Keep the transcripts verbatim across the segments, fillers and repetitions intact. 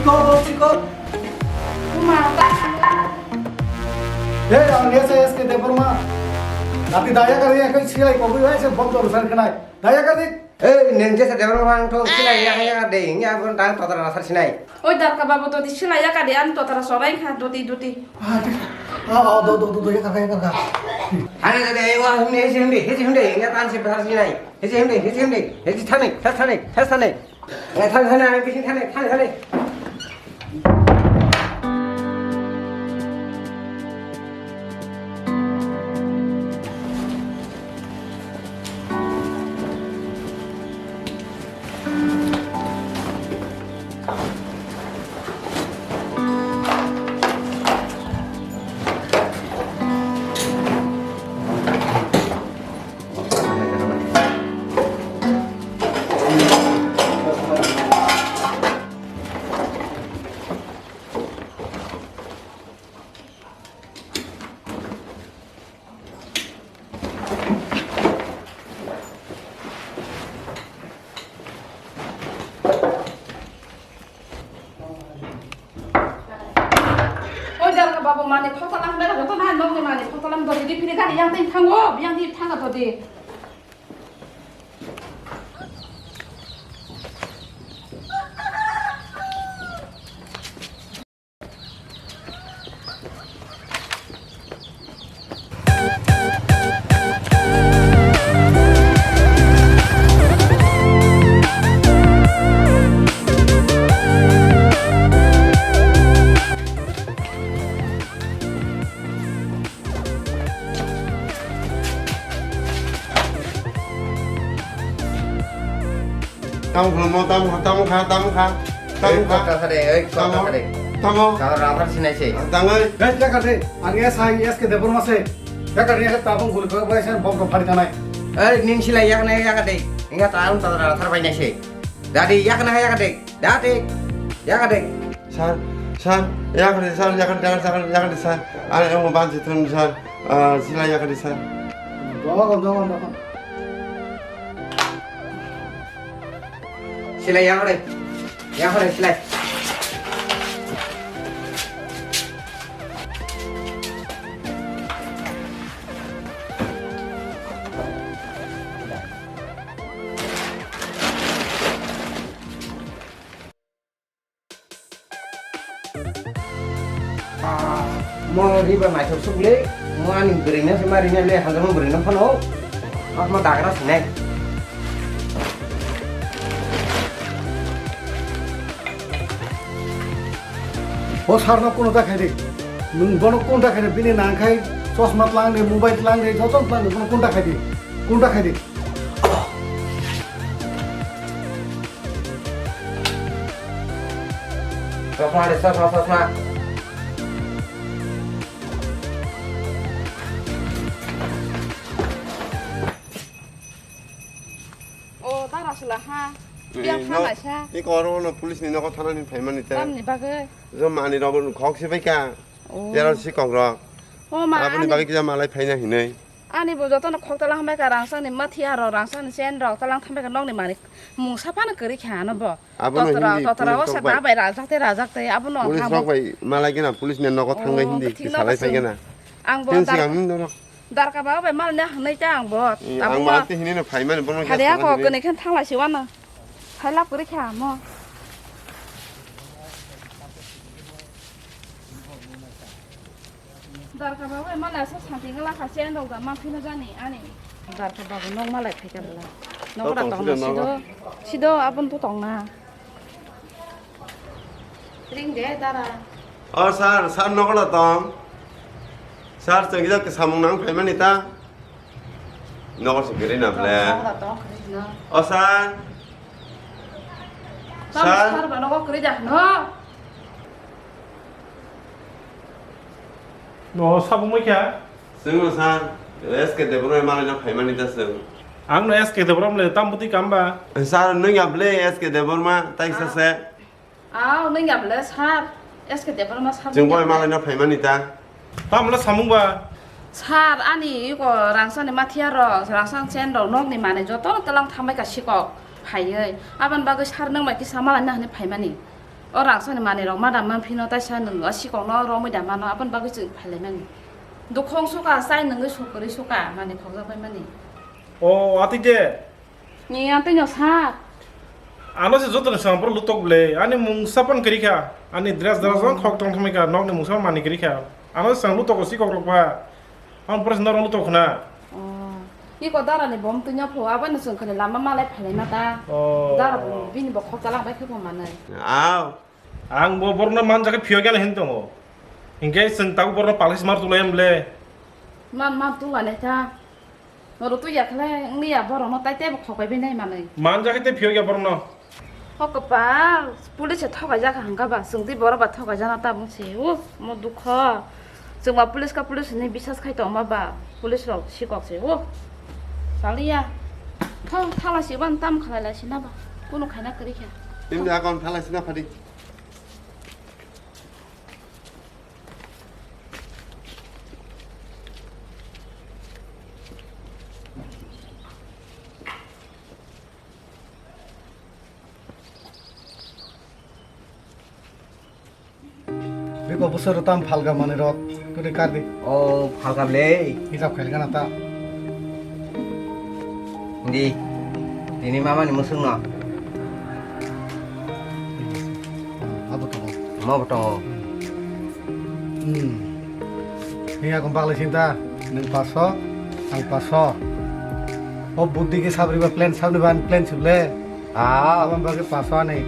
Hey, ang S S K Debbarma. Tapi daya kari yang kai silai kogui hai se bom dor san kenai. Daya kari. Hey, neng jesa Debbarma ang thong silai ya ya de, ya bon tang totra sar sinai. Oi darka babu, doti silai ya kari an totra sorai kha doti doti. Ah, ah, do do do do ya kari ya kari. Ane de de wa hum ne hum de hum de ya tan se par sinai. Hesi hemde, hesi hemde, hesi thane, thas thane, thas thane. Eh, thane, thane, ang bising thane, thane, thane. Oi darka babu, mani khota lang bela joto na nokni mani khota lang dodi di pini gani yang tin thango, yang tin thanga dodi. Tamo khulummo, tamo kha, tamo kha, tamo kha, tamo kha. Oi, kok ta sade, oi, kok ta sade. Tamo. Tamo. Kau rabar sinai se. Tangoi. Guys, ya kade. Ani ya sai, yes ke debor mase. Ya kade, ya tabung gul ko bai sai bom ko phari tanai. Oi, nin silai ya kane, ya kade. Inga ta un ta ra thar bai nai se. Dadi, ya kane, ya kade. Dadi. Ya kade. Sir, sir, ya kade, sir, ya kade, ya kade, ya kade, sir. Ani emo bansi thun, sir. Ah, silai ya kade, sir. Dogo, dogo, dogo. Silai ya kade. Ya kade, silai. Ah, mo riba naithok sukli, mo ani bwrwino se ma rina le, hanjamo bwrwino phano, ah, mo dagra sinai. O sarno kuno ta khaidi, nwng bono kuno ta khaidi, bini nangkhai chosma tlangdi, mobile tlangdi, joto tlangdi, bono kuno ta khaidi, kuno ta khaidi. Chosma de, chosma, chosma. O, dara sila ha. Eh, yang no, thana sa. I koro no police ni nogo thana ni phaimani ta. Tamni bagwi? Jo mani rogo khok si bai ka. O. Tero si kok ro. O ma, aboni ani bagwi kisa malai phaina hinoi. Ani bo jotono khok talang hambai ka, rangchak ni mathiya rok, rangchak ni chain rok, talang thambai ka, nokni malik mungsa phano kwrwi kha ano bo. Abono totra, hindi totra police o rok sa bai. Da bai rajak tei rajak tei abono police ang rok bo bai malai gana, police ni nogo thangbai. Oh, hindi thik no salai phai gana. Ang bo. Ten dar-, sigang hindi no. Darka ba bai mal ne hangnai ta ang bo. Eh, ang abono ma te hindi no phai mani bono. Hade gas ako hinwi. Kene khen thanglai si wano. Phai lap kwrwi kha mo. Darka babu, emang lasa santi ngala kasian dong, gak mampir aja nih, ani. Darka babu, nong malai phaika bela. Nong kora tong sido, sido, abon tu tong na. Ring de, dara. O sir, sir, nong kora tong. Sir, chengkijak samung nang phaimani ta. Nong kora singkiri na ble. Nong kora tong, kiri na. O sir. Sir. Sir, ba nong kora kiri dah, no. No, sabo moi kha? Chwngno sir, S K Debbarma malaino phaimani ta chwng. Ang no S K Debbarma le tam bwtwi kam ba? Sir, nwng ya ble S K Debbarma, tai sa se. Aw, nwng ya ble sir, S K Debbarma sir. Chwng boi malaino phaimani ta. Tamle samung ba? Sir, ani iko rangchani mathiya rok, rangchang chen rok, nokni manwi joto no tlang thambai ka sikok phaiwi. Aboni bagwi sir nwng bai kisa malaino hinwi phaimani. O rangsani manwi rok ma da man phino taisa nwng o sikok no romwi da mano, aboni bagwi chwng phailaimani. Dukhong suka, chai nwngwi sukwrwi suka, manwi khokjak bai mani. O, atwi de. Ni atwi no sa. Ano se joto ni swngpor lutok ble. Ani mungsa pan kwrwi kha. Ani dress dress rok khok tong thangwi kha. Nok ni mungsa mani kwrwi kha. Ano se swng lutok o sikok rok ba. Ang pura sendar lutok khna. Oh. Iko dara ni bom tunya pho. Abo ni swng khali lama malai phalai mata. Oh. Dara bini bo khok talang bai khe bo manai. Aw. Ang bo borno manjak khe phiyok ya hin tongo. Hinkhe swng tabuk borno palai smar tulai am ble. Man, man tulai nai ta. Norok twi ya khlai wngya borokno tai teibo khok bai nai manwi. Manjak khe tei phiyok ya borokno. O kwpal, police se thokai jak hangka ba, chwng twi borok ba thokai jana tabuk se. Uh, mo dukho. Chwng ba police ka police ni bisas khai tongma ba, police rok sikok se. Uh, saliya. Tho, thala se ban tam khalai lai sina ba. Kunu khaina kwrwi kha. Nini account thala sina phadi. Biko bwswk rwtam phalga manwi rok twi kardi. O phalga ble. Hisab khail gana ta. Hindi. Tini mama ni musung no. Abo tongo. Mo bo tongo. Hmm. Ni akon bagla sinta nang paso, ang paso. O buddhi ke sabri ba plan sabni ban plan sible. Ah. Abang bagi paso ani.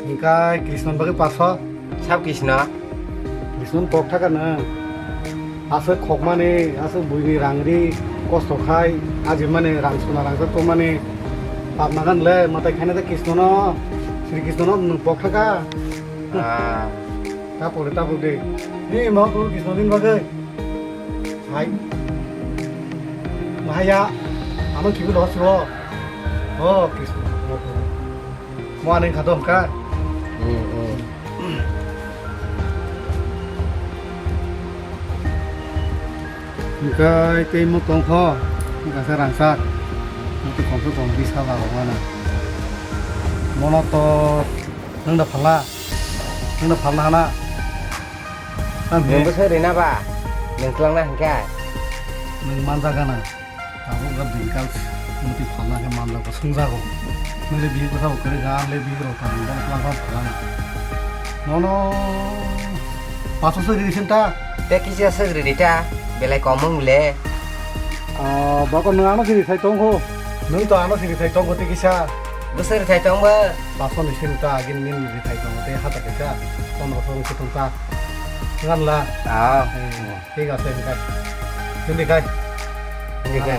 Engkai Krishna bagi paso. Sab Krishna. Krishna kok thaka na. Aswk khokmani, aswk buini rangri kosto khai, ajimani rang suna rang jak tongmani pap nagan le, matai khaina de Krishna no, Sri Krishna no nwng pok thaka. Ah. Tapok de, tapok de. Ni ma puru Krishna din bagwi. Hai. Mahaya, ano kibu lo siro. Oh, Krishna. Mo ani kha dong ka. Hmm, hmm. Hingkai tei mo tong kho, hingka se rangchak. Mo tong kho, tong bisa ba rok mano. Mono to nung da phala, nung da phalna hana. Tam he. Nung bwsai rina ba, nung twlang na hingka. Nung manja gana. Tabuk ga digital muti phalna khe manjak bo swngjago. Nile bihik bwsabo kwrwi kha, ang le bihik rok tong, bono twlang phano phalana. Nono paso se riri sinta. Te kisa se riri ta, belai kom wng le. Ah, bako nwng ano siri thai tong kho. Nwng to ano siri thai tong kho te kisa. Bwswk rithai tong bo? Paso ni siri ta, agin nin rithai tong te hata kisa. Pondro song se tong ta. Ngan la. Ah. Eh. Thik ase, hingkai. Hingkai. Hingkai.